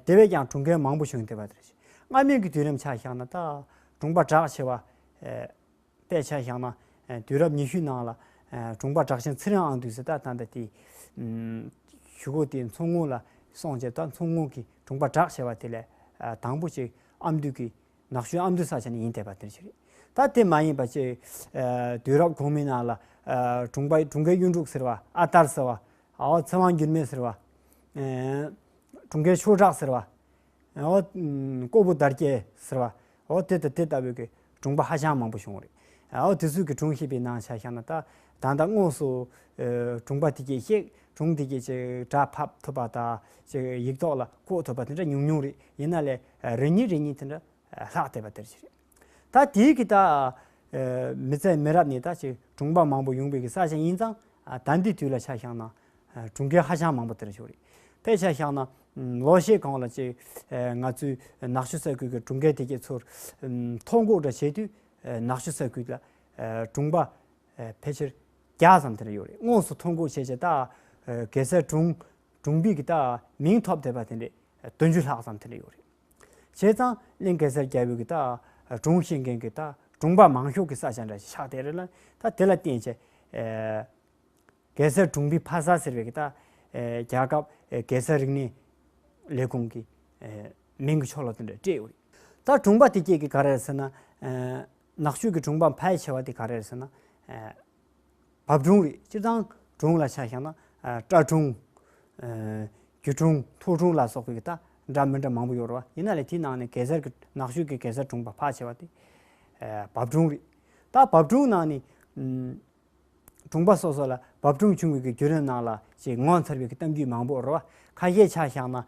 དེ་བས་ཀྱང་སྒྲུང་མཁན་མང་པོ་བྱུང་བསྡད་པ་དེ་རེད། སྔ་མོའི་གི་དུས་རིམ་ཆ་བཞག་ན་ད། སྒྲུང་པ་གྲགས་ཆེ་བ། དཔེ་ཆ་བཞག་ན། དུས་རབས་ཉི་ཤུའི་ནང་ལ། སྒྲུང་པ་གྲགས་ཆེན་ཚེ་རིང་དབང་འདུས་ཟེར་ད་ད་ལྟ་དེ། གཞུག་གུ་དེ་མཚོ་སྔོན་ལ་སོང་རྗེས་ད་མཚོ་སྔོན་གྱི་སྒྲུང་པ་གྲགས་ཆེ་བ་དེ་ལས། དང་པོ་ཅིག་ཨ་མདོ་གི། ནག་ཆུའི་ཨ་མདོའི་ས་ཆ་ནས་ཡིན་བསྡད་པ་དེ་ཞིག་རེད། ད་དེ་མ་ཡིན་པ་ཅིག་དུས་རབས་གོང་མའི་ནང་ལ། སྒྲུང་པ་སྒྲུང་མཁན་གཡུ་འབྲུག་ཟེར་བ། ཨ་དར་ཟེར་བ། ཨའོ་ཚེ་དབང་འགྱུར་མེད་ཟེར་བ། སྒྲུང་མཁན་ཆོས་གྲགས་ཟེར་བ། ཨོ། ཀོ་བོ་དར་རྒྱས་ཟེར་བ། ཨོ་དེ་ལྟ་དེ་ལྟ་བུའི་གི་སྒྲུང་པ་ཧ་ཅང་མང་པོ་བྱུང་བ་རེད། ཨོ་དེ་ཚོའི་གི་སྒྲུང་བཤད་པའི་ནང་ཆ་བཞག་ན་ད་ད་ལྟ་དངོས་སུ། སྒྲུང་པ་དེ་གས་བཤད་སྒྲུང་དེ་གས་ཅིག་སྒྲ་ཕབ་ཐུབ་པ་དང་ཅིག་ཡིག་ཐོག་ལ་བཀོད་ཐུབ་པ་དེ་འདྲ་ཉུང་ཉུང་རེད། ཡིན་ན་ལས་རེ་གཉིས་རེ་གཉིས་དེ་འདྲ་ལྷག་བསྡད་པ་དེ་རེད། ད་དེའི་གི་ད། མི་ཚེ་མི་རབས་ནས་ད་ཅིག་སྒྲུང་པ་མང་པོ་ཡོང་བའི་གི་ས་ཆ་ཡིན་ཙང་ད་འདི་དུས་ལ་ཆ་བཞག་ན། སྒྲུང་མཁན་ཧ་ཅང་མང་པོ་དེར་ཤོར་རེད། དཔེ་ཆ་བཞག་ན། ལོ་ཤས་གོང་ལ་ཅིག་ང་ཚོའི་ནག་ཆུ་ས་ཁུལ་གྱི་སྒྲུང་མཁན་དེ་གས་ཚོར། ཐོ་འགོད་འདྲ་བྱེད་དུས། ནག་ཆུ་ས་ཁུལ་ལ། སྒྲུང་པ། ཕལ་ཆེར་བརྒྱ་ཙམ་དེར་ཡོད་རེད། དངོས་སུ་ཐོ་འགོད་བྱས་བྱས་ད། གེ་སར་སྒྲུང་། སྒྲུང་པའི་གི་ད་མིང་ཐོབ་བསྡད་པ་དེ་འདྲས་བདུན་ཅུ་ལྷག་ཙམ་དེ་འདྲས་ཡོད་རེད། བྱས་ཙང་གླིང་གེ་སར་རྒྱལ་པོའི་གི་ད་སྒྲུང་བཤད་མཁན་གི་ད་སྒྲུང་པ་མང་ཤོས་ཀྱི་ས་ཆ་འདྲ་ཞིག་ཆགས་བསྡད་རེད་ལ། ད་དེ་ལ་བརྟེན་བྱས། གེ་སར་སྒྲུང་པའི་ཕ་ས་ཟེར་བའི་གི་ད། རྒྱལ་ཁབ་གེ་སར་རིག་གནས་ལས་ཁུངས་ཀྱི་མིང་གི་ཆོ་ལོ་དེ་འདྲ་སྤྲད་ཡོད་རེད། ད་སྒྲུང་པ་དེ་སྐད་ཀྱི་ག་རེ་རེད་ཟེར་ན། ནག་ཆུ་གི་སྒྲུང་པ་ཕལ་ཆེ་བ་དེ་ག་རེ་རེད་ཟེར་ན། བབ་སྒྲུང་རེད། སྤྱིར་བཏང་སྒྲུང་ལ་ཆ་བཞག་ན། སྐྲ་སྒྲུང་། རྒྱུ་སྒྲུང་། ཐོ་སྒྲུང་ལ་སོགས་པའི་གི་ད་འདྲ་མི་འདྲ་མང་པོ་ཡོད་རེད་བ། ཡིན་ན་ལས་དེའི་ནང་ནས་གེ་སར་གི་ནག་ཆུ་གི་གེ་སར་སྒྲུང་པ་ཕལ་ཆེ་བ་དེ། བབ་སྒྲུང་རེད། ད་བབ་སྒྲུང་ནང་ནས། སྒྲུང་པ་སོ་སོ་ལ་བབ་སྒྲུང་བྱུང་བའི་གི་བརྒྱུད་རིམ་ནང་ལ་ཅིག་ངོ་མཚར་བའི་གི་གཏམ་རྒྱུད་མང་པོ་རེད་བ། ཁ་ཤས་ཆ་བཞག་ན།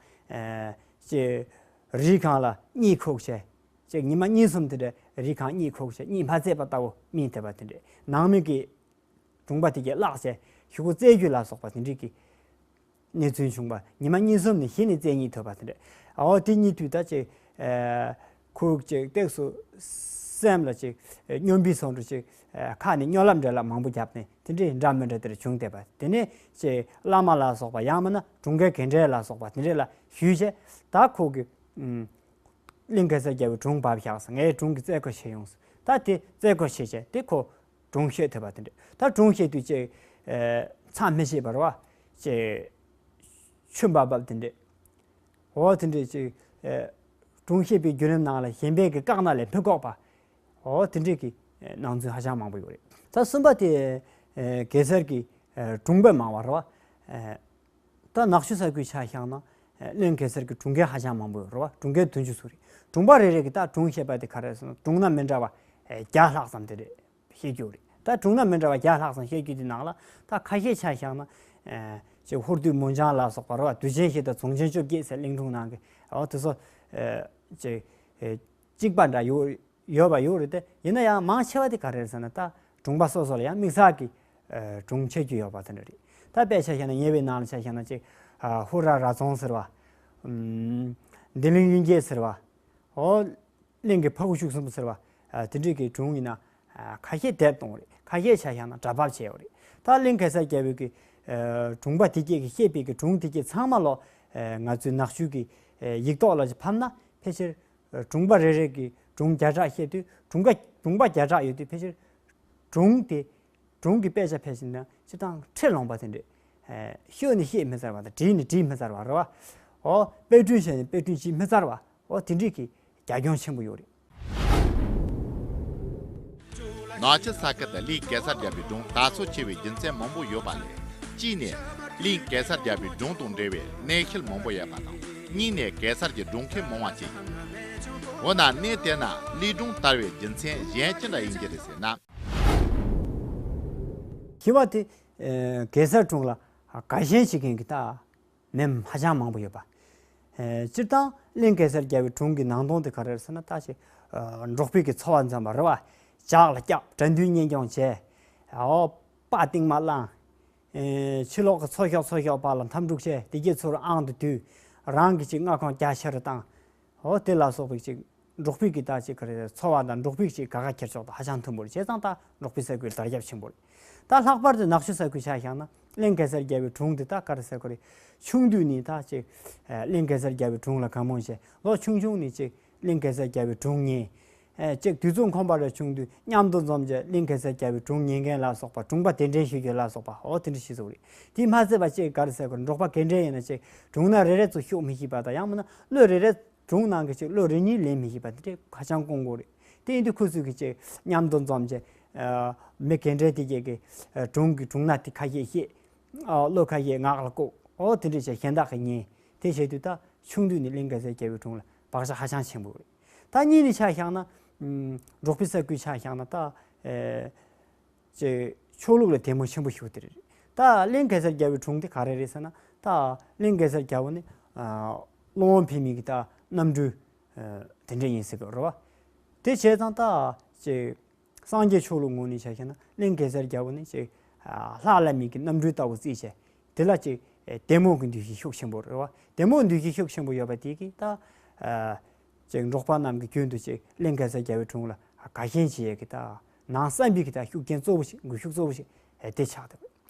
ཅིག་རི་སྒང་ལ་གཉིད་ཁུག་བྱས། ཅིག་ཉི་མ་གཉིས་གསུམ་དེ་འདྲ་རི་སྒང་གཉིད་ཁུག་བྱས་གཉིད་མ་སད་པ་ལྟ་བུ་སྨིན་ཐེབས་པ་དེ་འདྲ། ནང་མི་གི་གྲོང་པ་དེ་གས་བརླག་བྱས་ཤོག་གུ་བཙལ་རྒྱུ་ལ་སོགས་པ་དེ་འདྲའི་གི་གནས་ཚུལ་བྱུང་བ། ཉི་མ་གཉིས་གསུམ་ནས་གཞི་ནས་བཙལ་སྙིང་འདོད་པ་དེ་འདྲ། འོ་དེ་གཉིད་དུས་ད་ཅིག་ཨ་ཁོ་ཅིག་ཏོག་ཙམ་སེམས་ལ་ཅིག་སྨྱོན་པའི་བཟོ་འདྲ་ཅིག་ཨ་ཁ་ནས་སྨྱོ་ལབ་འདྲ་ལ་མང་པོ་བརྒྱབ་ནས་དེ་འདྲའི་འདྲ་མི་འདྲ་དེ་འདྲ་བྱུང་བསྡད་པ། དེ་ནས་ཅིག་བླ་མ་ལ་སོགས་པ་ཡང་མིན་ན་གྲོང་ཁྱེར་ག་འདྲ་ལ་སོགས་པ་དེ་འདྲ་ལ་ཞུས་བྱས། ད་ཁོ་གི་ཨུམ། གླིང་གེ་སར་རྒྱལ་པོའི་སྒྲུང་བབས་བཞག་ཟེར། ངའི་སྒྲུང་གི་རྩད་ཁོ་བཤད་ཡོང་ཟེར། ད་དེ་རྩད་ཁོ་བཤད་བྱས་དེ་ཁོ་སྒྲུང་བཤད་ཐུབ་པ་དེ་འདྲ། ད་སྒྲུང་བཤད་དུས་ཅིག་ཨེ་མཚམས་མི་ཤེས་པར་བ་ཅིག་ཆུ་འབབ་འབབ་དེ་འདྲ། འོ་དེ་འདྲ་ཅིག་ཨེ་སྒྲུང་བཤད་པའི་བརྒྱུད་རིམ་ནང་ལ་གཞན་པའི་གི་བཀག་ན་ལས་མི་འགོག་པ། འོ་དེ་འདྲའི་གི་ཨེ་སྣང་ཚུལ་ཧ་ཅང་མང་པོ་ཡོད་རེད། ད་གསུམ་པ་དེ་ཨེ་གེ་སར་གྱི་ཨེ་སྒྲུང་དཔེ་མང་བ་རེད་བ། ཨེ་ད་ནག་ཆུ་ས་ཁུལ་ཆ་བཞག་ན་ཨེ་གླིང་གེ་སར་གྱི་སྒྲུང་མཁན་ཧ་ཅང་མང་པོ་ཡོད་རེད་བ། སྒྲུང་མཁན་བདུན་ཅུ་ཙམ་རེད། སྒྲུང་པ་རེ་རེ་གིས་ད་སྒྲུང་བཤད་པ་དེ་ག་རེ་རེད་ཟེར་ན་སྒྲུང་སྣ་མི་འདྲ་བ་ཨེ་བརྒྱ་ལྷག་ཙམ་དེ་རེད་བཤད་རྒྱུ་རེད། ད་སྒྲུང་སྣ་མི་འདྲ་བ་བརྒྱ་ལྷག་ཙམ་བཤད་རྒྱུ་དེ་ནང་ལ་ད་ཁ་ཤས་ཆ་བཞག་ན་ཨེ་ཅིག་ཧོར་སྡུད་མོན་བྱང་ལ་སོགས་པ་རེད་བ། དུས་ཆེན་བཞི་དང་རྫོང་ཆེན་བཅོ་བརྒྱད་ཟེར་གླིང་སྒྲུང་ནང་གི་འོ་དེ་ཚོ་ཨེ་ཅིག་ཨེ་གཅིག་པ་འདྲ་ཡོད། ཡོད་པ་ཡོད་རེད་དེ། ཡིན་ན་ཡང་མང་ཆེ་བ་དེ་ག་རེ་རེད་ཟེར་ན་ད་སྒྲུང་པ་སོ་སོ་ལ་ཡང་དམིགས་བསལ་གྱི་ཨ་སྒྲུང་འཆད་རྒྱུ་ཡོད་པ་དེ་འདྲ་རེད། ད་དཔེ་ཆ་བཞག་ན་ཉེ་བའི་ནང་ལ་ཆ་བཞག་ན་ཅིག་ཨ་ཧུ་ར་ར་རྫོང་ཟེར་བ། ཨམ། འདི་གླིང་གཡུལ་འགྱེད་ཟེར་བ། ཨོ། གླིང་གི་ཕ་ཁུ་ཤུག་གསུམ་ཟེར་བ། ཨ་དེ་འདྲའི་གི་སྒྲུང་ཡིན་ན་ཨ་ཁ་ཤས་དེབ་གཏོང་རེད། ཁ་ཤས་ཆ་བཞག་ན་སྒྲ་ཕབ་བྱས་ཡོད་རེད། ད་གླིང་གེ་སར་རྒྱལ་པོའི་གི་ཨ་སྒྲུང་པ་དེ་གས་ཀྱིས་བཤད་པའི་གི་སྒྲུང་དེ་གས་ཚང་མ་ལོ་ཨ་ང་ཚོའི་ནག་ཆུ་གི་ཨ་ཡིག་ཐོག་ལ་ཕབ་ན་ཕལ་ཆེར། སྒྲུང་པ་རེ་རེ་གིས་སྒྲུང་བརྒྱ་ཕྲག་བཤད་དུས་སྒྲུང་ག་སྒྲུང་པ་བརྒྱ་ཕྲག་ཡོད་དུས་ཕལ་ཆེར་སྒྲུང་དེ་སྒྲུང་གི་དཔེ་ཆ་ཕལ་ཆེར་ན་སྤྱིར་བཏང་ཁྲི་ལོངས་པ་དེ་འདྲས། ཤོད་ནི་ཤེས་མི་ཚར་བ་དང་བྲིས་ནི་བྲིས་མི་ཚར་བ་རེད་བ། འོ་དཔེ་སྐྲུན་བྱས་ནི་དཔེ་སྐྲུན་བྱེད་མི་ཚར་བ། འོ་དེ་འདྲས་ཀྱི་རྒྱ་ཁྱོན་ཆེན་པོ་ཡོད་རེད། ནག་ཆུ་ས་ཁུལ་དུ་གླིང་གེ་སར་རྒྱལ་པོའི་སྒྲུང་དར་སྲོལ་ཆེ་བའི་རྒྱུ་མཚན་མང་པོ་ཡོད་པ་ལས། གཅིག་ནས་གླིང་གེ་སར་རྒྱལ་པོའི་སྒྲུང་དང་འབྲེལ་བའི་གནས་ཤུལ་མང་པོ་ཡོད་པ་དང་། གཉིས་ནས་གེ་སར་གྱི་སྒྲུང་མཁན་མང་བ་བཅས་ཡིན། འོ་ན་གནས་དེ་ན་གླིང་སྒྲུང་དར་བའི་རྒྱུ་མཚན་གཞན་ཅི་འདྲ་ཡིན་གྱི་རེད་ཟེར་ན། དྲི་བ་དེ་ཨེ་གེ་སར་སྒྲུང་ལ་དགའ་ཞེན་བྱེད་མཁན་གྱི་ད། མི་ཧ་ཅང་མང་པོ་ཡོད་པ། ཨེ་སྤྱིར་བཏང་གླིང་གེ་སར་རྒྱལ་པོའི་སྒྲུང་གི་ནང་དོན་དེ་ག་རེ་རེད་ཟེར་ན་ད་ཅིག་ཨ་འབྲོག་པའི་གི་འཚོ་བ་འཛོམས་པ་རེད་བ། ཇག་ལ་སྐྱབས། དགྲ་འདུལ་གཉེན་སྐྱོང་བྱས། ཨོ་དཔའ་གཏིང་མ་བླངས། ཨེ་ཕྱི་ལོགས་ཀྱི་ཚོ་ཤོག་ཚོ་ཤོག་བར་ལ་འཐབ་འཁྲུག་བྱས། དེ་རྗེས་ཚུར་ཨང་དུ་བསྡུས། རང་གི་ཅིག་མངའ་ཁོངས་རྒྱ་ཆེ་རུ་བཏང་། ཨོ་དེ་ལ་སོགས་པའི་ཅིག་འབྲོག་པའི་གི་ད་ཅིག་ག་རེ་འཚོ་བ་དང་འབྲོག་པའི་ཅིག་དགའ་ཁ་འཁྱེར་ཕྱོགས་དང་ཧ་ཅང་མཐུན་པོ་རེད། བྱས་ཙང་ད་འབྲོག་པའི་ས་ཁུལ་དར་ཁྱབ་ཆེན་པོ་རེད། ད་ལྷག་པར་དུ་ནག་ཆུ་ས་ཁུལ་ཆ་བཞག་ན་གླིང་གེ་སར་རྒྱལ་པོའི་སྒྲུང་དེ་ད་ག་རེ་ཟེར་དགོས་རེད། ཆུང་དུས་ནས་ད་ཅིག་ཨ་གླིང་གེ་སར་རྒྱལ་པོའི་སྒྲུང་ལ་དགའ་མོས་བྱས། ལོ་ཆུང་ཆུང་ནས་ཅིག་གླིང་གེ་སར་རྒྱལ་པོའི་སྒྲུང་ཉན། ཨ་ཅིག་དུས་ཚོད་ཁོམ་པ་རེ་བྱུང་དུས་མཉམ་དུ་འཛོམས་བྱས་གླིང་གེ་སར་རྒྱལ་པོའི་སྒྲུང་ཉན་མཁན་ལ་སོགས་པ། སྒྲུང་པ་གདན་འདྲེན་ཞུ་མཁན་ལ་སོགས་པ། འོ་དེ་འདྲ་ཞིག་བཟོ་རེད། དེས་མ་ཚད་པ་ཅིག་ག་རེ་ཟེར་དགོས་རེད། འབྲོག་པ་གདན་འདྲེན་ཡིན་ན་ཅིག་སྒྲུང་ནང་རེ་རེ་ཚོ་ཤོད་མི་ཤེས་པ་དང་། ཡང་མིན་ན་བློ་རེ་རེ། སྒྲུང་ནང་གི་ཅིག་བློ་རེ་གཉིས་ལེན་མི་ཤེས་པ་དེ་འདྲ་ཧ་ཅང་དཀོན་པོ་རེད། དེ་ཡིན་དུས་ཁོ་ཚོས་ཀྱི་ཅིག་མཉམ་དུ་འཛོམས་བྱས། ཨ་མི་ག་འདྲ་དེ་གྱད་ཀྱི་ཨ་སྒྲུང་གི་སྒྲུང་སྣ་དེ་ཁ་ཤས་བཤད། ཨ་བློ་ཁ་ཤས་ངག་ལ་བཀོད། ཨོ་དེ་འདྲ་བྱས་གཞན་དག་གིས་ཉན། དེ་བྱས་དུས་ད་ཆུང་དུས་ནས་གླིང་གེ་སར་རྒྱལ་པོའི་སྒྲུང་ལ་བག་ཆགས་ཧ་ཅང་ཆེན་པོ་རེད། ད་གཉིས་ནས་ཆ་བཞག་ན། ཨམ་འབྲོག་པའི་ས་ཁུལ་ཆ་བཞག་ན་ད་ཨེ། ཅེས་ཆོས་ལུགས་ལ་དད་མོས་ཆེན་པོ་ཞིག་དེ་རེད། ད་གླིང་གེ་སར་རྒྱལ་པོའི་སྒྲུང་དེ་ག་རེ་རེད་ཟེར་ན། ད་གླིང་གེ་སར་རྒྱལ་པོ་ནི་ཨ་སློབ་དཔོན་ཕེབས་མི་གི་ད་རྣམ་སྤྲུལ་ཨ་དེ་འདྲ་ཡིན་ཟེར་གི་རེད་བ། དེ་བྱས་ཙང་ད་ཅེས་སངས་རྒྱས་ཆོས་ལུགས་ངོས་ནས་ཆ་བཞག་ན་གླིང་གེ་སར་རྒྱལ་པོ་ནི་ཅེས་ཨ་ལྷ་བླ་མའི་གི་རྣམ་སྤྲུལ་ལྟ་བུ་བརྩིས་བྱས། དེ་ལ་ཅེས་ཨ་དད་མོས་ཀྱི་འདུ་ཤེས་ཤུགས་ཆེན་པོ་རེད་བ། དད་མོས་འདུ་ཤེས་ཤུགས་ཆེན་པོ་ཡོད་པ་དེ་གིས་ད་ཨ། ཅིག་འབྲོག་པ་རྣམས་ཀྱི་རྒྱུན་དུ་ཅིག་གླིང་གེ་སར་རྒྱལ་པོའི་སྒྲུང་ལ་དགའ་ཞེན་བྱེད་ཡས་ཀྱི་ད་ནང་བསམ་པའི་གི་ད་ཤུགས་རྐྱེན་གཙོ་བོ་ཞིག་འགུལ་ཤུགས་གཙོ་བོ་ཞིག་དེ་ཆགས་འདུག་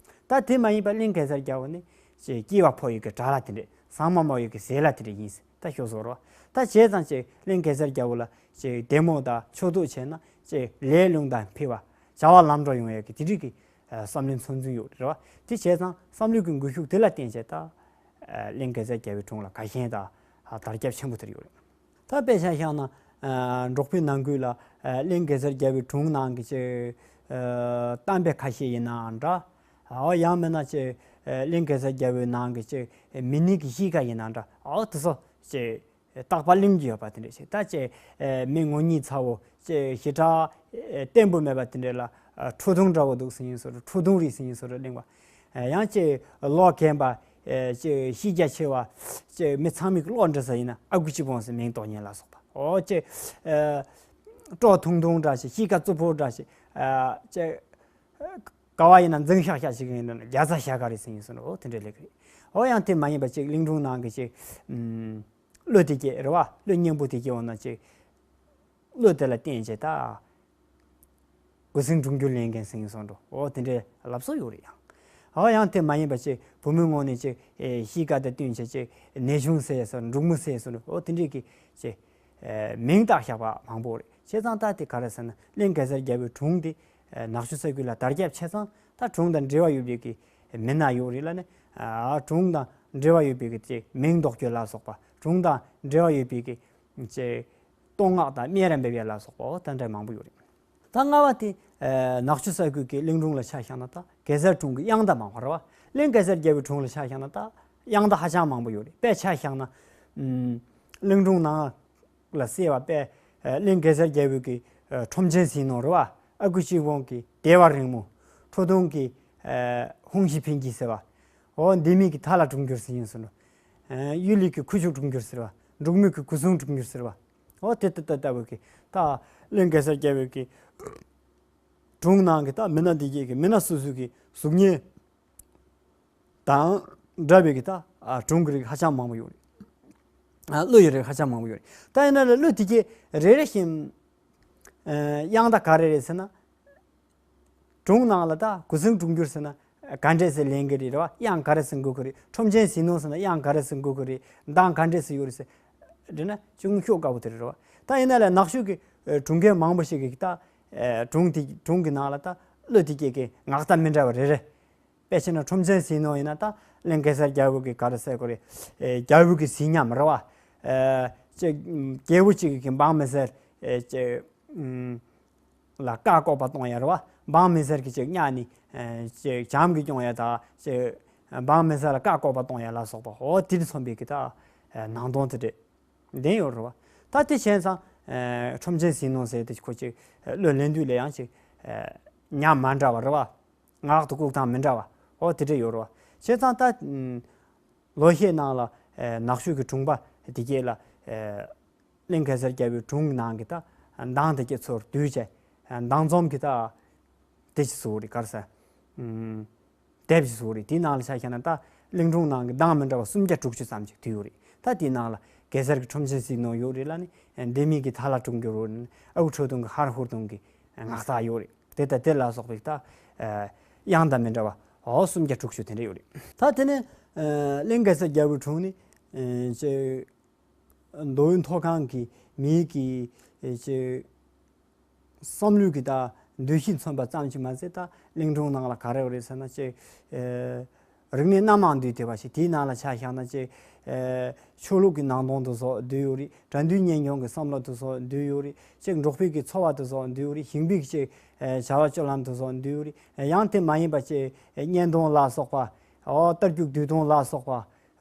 ད་དེ་མ་ཡིན་པ་གླིང་གེ་སར་རྒྱལ་པོ་ནི་ཅིག་སྐྱེས་པ་ཕོ་ཡི་གི་དགྲ་ལྷ་དེ་འདྲས། ཟ་མ་དམར་ཡི་གི་ཟས་ལྷ་དེ་འདྲས་ཡིན་ཟེར་ད་ཤོད་བཟོ་རོགས། ད་བྱས་ཙང་ཅིག་གླིང་གེ་སར་རྒྱལ་པོ་ལ་ཅིག་དད་མོས་དང་ཕྱོགས་གཏོགས་བྱས་ན་ཅིག་ལས་རླུང་དང་འཕེལ་བ། བྱ་བ་ལམ་འགྲོ་ཡོང་ཡས་ཀྱི་དེ་འདྲས་ཀྱི་བསམ་བློའི་མཚོན་ཚུལ་ཡོད་རེད་བ། དེ་བྱས་ཙང་བསམ་བློའི་གི་འགུལ་ཤུགས་དེ་ལ་བརྟེན་བྱས་ད་གླིང་གེ་སར་རྒྱལ་པོའི་སྒྲུང་ལ་དགའ་ཞེན་དང་དར་ཁྱབ་ཆེན་པོ་དེར་ཡོད་རེད། ད་དཔེ་ཆ་བཞག་ན་ཨ་འབྲོག་པའི་ནང་ཁུལ་ལ་ཨ་གླིང་གེ་སར་རྒྱལ་པོའི་སྒྲུང་ནང་གི་ཅིག་ཨ་གཏམ་དཔེ་ཁ་ཤས་ཡིན་ནའང་འདྲ། ཨ་ཡང་མིན་ན་ཅིག་ཨ་གླིང་གེ་སར་རྒྱལ་པོའི་ནང་གི་ཅིག་མི་སྣའི་གི་གཤིས་ཀ་ཡིན་ནའང་འདྲ། ཨ་དེ་ཚོ་ཅིག་རྟག་པར་གླེང་རྒྱུ་ཡོད་པ་དེ་འདྲ་ཞིག་ད་ཅིག་ཨ་མི་ངོ་གཉིས་ཚ་བོ་ཅིག་ཞེ་དྲག་ཨ་བརྟན་པོ་མེད་པ་དེ་འདྲ་ལ་ཨ་ཁྲོ་ཐུང་འདྲ་བོ་འདུག་ཟེར་མཁན་བཟོ་འདྲ། ཁྲོ་ཐུང་རེད་ཟེར་མཁན་བཟོ་འདྲ་གླེང་བ། ཨ་ཡང་ཅིག་ལོ་རྒན་པ་ ཨེ་ཅེ་ཤེས་རྒྱ་ཆེ་བ་ཅེ་མི་ཚང་མའི་གློག་འདྲི་ས་ཡིན་ན་ཨ་ཁུ་གཅིག་པོ་ཟེར་མིང་འདོགས་ཉན་ལ་སོགས་པ། ཨོ་ཅེ་ཨེ་སྤྲོ་ཐུང་ཐུང་འདྲ་ཞིག་ཤེས་ཁ་རྩུབ་པོ་འདྲ་ཞིག་ཨ་ཅེ་ག་བ་ཡིན་ན་འཛིང་ཤག་ཤག་ཞིག་ཡིན་ན་རྒྱ་ཚ་ཤ་ག་རེ་ཟེར་ཡིན་སོང་ཨོ་དེ་འདྲ་ལས་ཀ་རེད། ཨོ་ཡང་དེ་མ་ཡིན་པ་ཅིག་གླིང་སྒྲུང་ནང་གི་ཅིག་ཨུམ་གླུ་དེ་སྐད་རེད་བ། གླུ་སྙན་པོ་དེ་སྐད་འོ་ན་ཅིག་གླུ་དེ་ལ་བརྟེན་བྱས་ད། གུ་སིང་སྒྲུང་རྒྱུད་ལེན་མཁན་ཟེར་ཡིན་སོང་འགྲོ། ཨོ་དེ་འདྲའི་ལབ་སྲོལ་ཡོད་རེད་ཡང་། ཨོ་ཡང་དེ་མ་ཡིན་པ་ཅིག་བུ་མོའི་ངོས་ནས་ཅིག་ཨེ་གཤིས་ཀ་དང་བསྟུན་བྱས་ཅིག་ནེ་ཆུང་ཟེར་སོང་འབྲུག་མོ་ཟེར་སོང་འགྲོ། ཨོ་དེ་འདྲའི་གི་ཅིག་ཨེ་མིང་བཏགས་བཞག་པ་མང་པོ་རེད། བྱས་ཙང་ད་དེ་ག་རེ་ཟེར་ན་གླིང་གེ་སར་རྒྱལ་པོའི་སྒྲུང་དེ་ཨེ་ནག་ཆུ་ས་ཁུལ་ལ་དར་ཁྱབ་བྱས་ཙང་ད་སྒྲུང་དང་འབྲེལ་བ་ཡོད་པའི་གི་མི་སྣ་ཡོད་རེད་ལ་ནི། ཨ་སྒྲུང་དང་འབྲེལ་བ་ཡོད་པའི་གི་ཅིག་མིང་འདོགས་རྒྱུ་ལ་སོགས་པ་སྒྲུང་དང་འབྲེལ་བ་ཡོད་པའི་གི་ཅིག་བསྟོད་བསྔགས་དང་སྨད་ར་འབེབས་ཡ་ལ་སོགས་པ་འོ་དེ་འདྲ་མང་པོ་ཡོད་རེད། ད་ལྔ་བ་དེ་ཨ་ནག་ཆུ་ས་ཁུལ་གྱི་གླིང་སྒྲུང་ལ་ཆ་བཞག་ན་ད་གེ་སར་སྒྲུང་གི་དབྱངས་རྟ་མང་བ་རེད་བ། གླིང་གེ་སར་རྒྱལ་པོའི་སྒྲུང་ལ་ཆ་བཞག་ན་ད་དབྱངས་རྟ་ཧ་ཅང་མང་པོ་ཡོད་རེད། དཔེ་ཆ་བཞག་ན་ཨམ་གླིང་སྒྲུང་ནང་ལ་གསལ་བ་དཔེ་ཨ་གླིང་གེ་སར་རྒྱལ་པོའི་གི་ཨ་ཁྲོམ་ཆེན་ཟིང་ནོར་རེད་བ། ཨ་ཁུ་གཅིག་པོ་གི་བདེ་བ་རིང་མོ། ཁྲོ་ཐུང་གི་ཨ་ཧུང་ཞི་ཕིན་གྱི་ཟེར་བ། འོ་འདི་མིག་གི་ཐ་ལ་གྲོང་ཁྱེར་ཟེར་ཡིན་ཟེར་ནོ། ཨ་གཡུ་ལི་གི་ཁུ་བྱུག་གྲོང་ཁྱེར་ཟེར་བ། འབྲུག་མོ་གི་སྐུ་སྲུང་གྲོང་ཁྱེར་ཟེར་བ། འོ་དེ་ལྟ་ལྟ་ལྟ་བུ་གི་ད་གླིང་གེ་སར་རྒྱལ་པོའི་གི་སྒྲུང་ནང་གི་ད་མི་སྣ་འདི་གྱད་ཀྱི་མི་སྣ་སོ་སོ་གི་གཟུགས་བརྙན་དང་འདྲ་བའི་གི་ད་ཨ་སྒྲུང་གི་རིགས་ཧ་ཅང་མང་པོ་ཡོད་རེད། ཨ་གླུ་ཡི་རིགས་ཧ་ཅང་མང་པོ་ཡོད་རེད། ད་ཡིན་ན་ལ་གླུ་དེ་གྱད་རེ་རེ་བཞིན་ཨ་དབྱངས་རྟ་ག་རེ་རེད་ཟེར་ན། སྒྲུང་ནང་ལ་ད་གུ་སིང་སྒྲུང་རྒྱུད་ཟེར་ན་ག་འདྲས་སེ་ལེན་གི་རེད་རེད་བ། དབྱངས་ག་རེ་ཟེར་དགོས་གི་རེད། ཁྲོམ་ཆེན་ཟིང་ནོར་ཟེར་ན་དབྱངས་ག་རེ་ཟེར་དགོས་གི་རེད། གདངས་ག་འདྲས་སེ་ཡོད་རེད་ཟེར་དྲིས་ན་ཅུང་ཤོག་དཀའ་པོ་དེ་རེད་རེད་བ། ད་ཡིན་ན་ལས་ནག་ཆུ་གི་ཨ་སྒྲུང་མཁན་མང་པོ་ཞིག་གིས་ད་ཨ་སྒྲུང་དེ་སྒྲུང་གི་ནང་ལ་ད་གླུ་དེ་གྱད་ཀྱི་ངག་རྟ་མི་འདྲ་བ་རེ་རེ། དཔེ་བྱས་ན་ཁྲོམ་ཆེན་ཟིང་ནོར་ཡིན་ན་ད་གླིང་གེ་སར་རྒྱལ་པོ་གི་ག་རེ་ཟེར་དགོས་རེད། ཨེ་རྒྱལ་པོ་གི་གཟི་ཉམས་རེད་བ། ཨེ་ཅིག་རྒྱལ་པོ་གཅིག་གི་འབངས་མི་སེར་ཨེ་ཅིག་ཨུམ་ལ་བཀའ་བཀོད་པ་གཏོང་ཡ་རེད་བ། འབངས་མི་སེར་གྱི་ཅིག་གཉའ་ནི་ཨེ་ཅིག་བྱམས་ཀྱིས་སྐྱོང་ཡ་ད་ཅིག་འབངས་མི་སེར་ལ་བཀའ་བཀོད་པ་གཏོང་ཡ་ལ་སོགས་པ་འོ་དེ་དང་མཚུངས་པའི་གི་ད་ཨེ་ནང་དོན་དེ་འདྲས་ལྡན་ཡོད་རེད་བ། ད་དེ་བྱས་ཙང་ཨེ་ཁྲོམ་ཆེན་ཟིང་ནོར་ཟེར་དེ་ཁོ་ཅིག་ཨེ་གླུ་ལེན་དུས་ལ་ཡང་ཅིག་ཨེ་ཉམས་མ་འདྲ་བ་རེད་བ། ངག་ཏུ་བཀུག་སྟངས་མི་འདྲ་བ། ཨོ་དེ་འདྲ་ཡོད་རེད་བ། བྱས་ཙང་ད་ཨམ་ལོ་ཤས་ནང་ལ་ཨེ་ནག་ཆུ་གི་སྒྲུང་པ་དེ་གྱད་ལ་ཨེ་གླིང་གེ་སར་རྒྱལ་པོའི་སྒྲུང་གི་ནང་གི་ད་གདངས་དེ་གྱད་ཚུར་བསྡུས་བྱས་གདངས་རྩོམ་གྱི་ད་དེ་ཅིག་བཟོས་རེད། ག་རེ་ཟེར་ཨམ་དེབ་ཅིག་བཟོས་རེད། དེའི་ནང་ལ་ཆ་བཞག་ན་ད་གླིང་སྒྲུང་ནང་གི་གདངས་མི་འདྲ་བ་སུམ་བརྒྱ་དྲུག་ཅུ་ཙམ་ཅིག་བསྡུས་ཡོད་རེད། ད་དེའི་ནང་ལ་གེ་སར་གྱི་ཁྲོམ་ཆེན་ཟིང་ནོར་ཡོད་རེད་ལ་ནི། ཨེ་འདི་མིག་གི་ཐ་ལ་གྲོང་ཁྱེར་ཡོད་རེད། ཨ་ཁུ་ཁྲོ་ཐུང་གི་ཧར་ཧུར་ཐུང་གི་ངག་རྟ་ཡོད་རེད། དེ་ལྟ་དེ་ལ་སོགས་པའི་ད་ཨ་དབྱངས་དང་མི་འདྲ་བ་འོ་སུམ་བརྒྱ་དྲུག་ཅུ་དེ་འདྲ་ཡོད་རེད། ད་དེ་ནས་ཨ་གླིང་གེ་སར་རྒྱལ་པོའི་སྒྲུང་ནི་ཨེ་ཅེ་མདོ་དབུས་མཐོ་སྒང་གི་མིའི་གི་ཨེ་ཅེ་བསམ་བློའི་གི་ད་འདུ་ཤེས་མཚོན་པ་ཙམ་གྱིས་མ་ཟད་ད་གླིང་སྒྲུང་ནང་ལ་ག་རེ་ཡོད་རེད་ཟེར་ན་ཅེ་ཨེ་རིག་གནས་སྣ་མང་འདུས་ཏེ་བ་ཞིག་དེའི་ནང་ལ་ཆ་བཞག་ན་ཅིག་ཨེ་ཆོས་ལུགས་ཀྱི་ནང་དོན་དུ་སོགས་འདུས་ཡོད་རེད། དགྲ་འདུལ་གཉེན་སྐྱོང་གི་བསམ་བློ་དུ་སོགས་འདུས་ཡོད་རེད། ཅིག་འབྲོག་པའི་གི་འཚོ་བ་དུ་སོགས་འདུས་ཡོད་རེད། ཞིང་པའི་གི་ཅིག་ཨེ་བྱ་བ་སྤྱོད་ལམ་དུ་སོགས་འདུས་ཡོད་རེད། ཡང་དེ་མ་ཡིན་པ་ཅིག་ཨེ་གཉེན་དོན་ལ་སོགས་པ་འོ་རྟ་རྒྱུག་རྡུལ་ཐོན་ལ་སོགས་པ་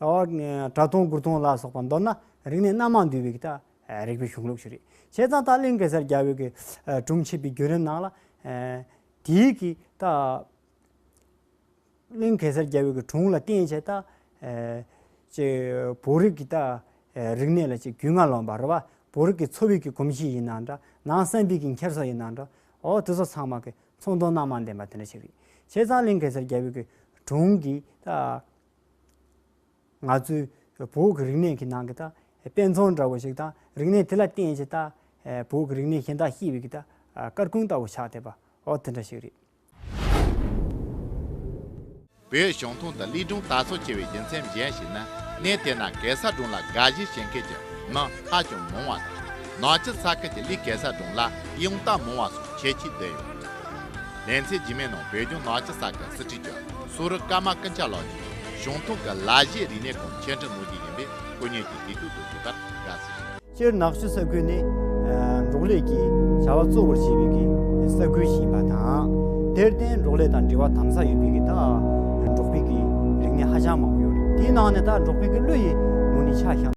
འོ་དྲ་ཐོན་གུར་ཐོན་ལ་སོགས་པ་མདོར་ན་རིག་གནས་སྣ་མང་འདུས་པའི་གི་ད་ཨེ་རིག་པའི་གཞུང་ལུགས་ཤིག་རེད། བྱས་ཙང་ད་གླིང་གེ་སར་རྒྱལ་པོའི་གི་ཨེ་སྒྲུང་ཆེ་བའི་བརྒྱུད་རིམ་ནང་ལ་ཨེ་དེའི་གི་ད་གླིང་གེ་སར་རྒྱལ་པོའི་གི་སྒྲུང་ལ་བརྟེན་བྱས་ད་ཨེ་ཅིག་བོད་རིགས་ཀྱི་ད་ཨེ་རིག་གནས་ལ་ཅིག་རྒྱུས་མངའ་ལོན་པ་རེད་བ། བོད་རིགས་ཀྱི་འཚོ་བའི་གི་གོམས་གཤིས་ཡིན་ན་འདྲ། ནང་བསམ་པའི་གི་འཁྱེར་སོ་ཡིན་ན་འདྲ། འོ་དེ་ཚོ་ཚང་མ་གི་ཚོང་དོན་སྣ་མང་ལྡན་པ་དེ་འདྲ་ཞིག་རེད། བྱས་ཙང་གླིང་གེ་སར་རྒྱལ་པོའི་གི་སྒྲུང་གི་ད་ང་ཚོའི་བོད་ཀྱི་རིག་གནས་ཀྱི་ནང་གི་ད་དཔེ་མཚོན་འདྲ་བོ་ཞིག་དང་རིག་གནས་དེ་ལ་བརྟེན་བྱས་ད་བོད་ཀྱི་རིག་གནས་གཞན་དག་ཤེས་པའི་གི་ད་སྐར་ཁུང་ལྟ་བུ་ཆགས་བསྡད་པ་འོ་དེ་འདྲ་ཞིག་རེད། བོད་གཞུང་ཐུང་དུ་གླིང་སྒྲུང་དར་སྲོལ་ཆེ་བའི་རྒྱུ་མཚན་གཞན་ཞིག་ནི། གནས་དེ་ན་གེ་སར་སྒྲུང་ལ་དགའ་ཞེན་བྱེད་མཁན་གྱི་མི་ཧ་ཅང་མང་བ་དང་། ནག་ཆུ་ས་ཁུལ་གྱི་གླིང་གེ་སར་སྒྲུང་ལ་ཡང་དག་མང་བ་སོགས་ཁྱད་ཆོས་ལྡན་ཡོད། ལེ་ཚན་རྗེས་མའི་ནང་བོད་ལྗོངས་ནག་ཆུ་ས་ཁུལ་སྲིད་ཁྲིམས་ཀྱི་སུ་རུ་ཀརྨ་ཀུན་ཁྱབ་ལགས་ཀྱིས་གཞུང་ཐུང་གི་ལ་གཞས་རིག་གནས་ཁང་ཆེད་འགྲེམས་གནང་རྒྱུ་ཡིན་པས་སྐུ་ཉིད་ཀྱིས་དེ་དུས་དུ་གཟིགས་པར་དགའ་བསུ་ཞུ། སྤྱིར་ནག་ཆུ་ས་ཁུལ་ནི་ཨ་འབྲོག་ལས་ཀྱི་བྱ་བ་གཙོ་བོར་བྱེད་པའི་གི་ས་ཁུལ་ཞིག་ཡིན་པ་དང་། དེར་བརྟེན་འབྲོག་ལས་དང་འབྲེལ་བ་དམ་ཟབ་ཡོད་པའི་གི་ད་འབྲོག་པའི་གི་རིག་གནས་ཧ་ཅང་མང་པོ་ཡོད་རེད། དེའི་ནང་ནས་ད་འབྲོག་པའི་གི་གླུ་ཡི་ངོས་ནས་ཆ་བཞག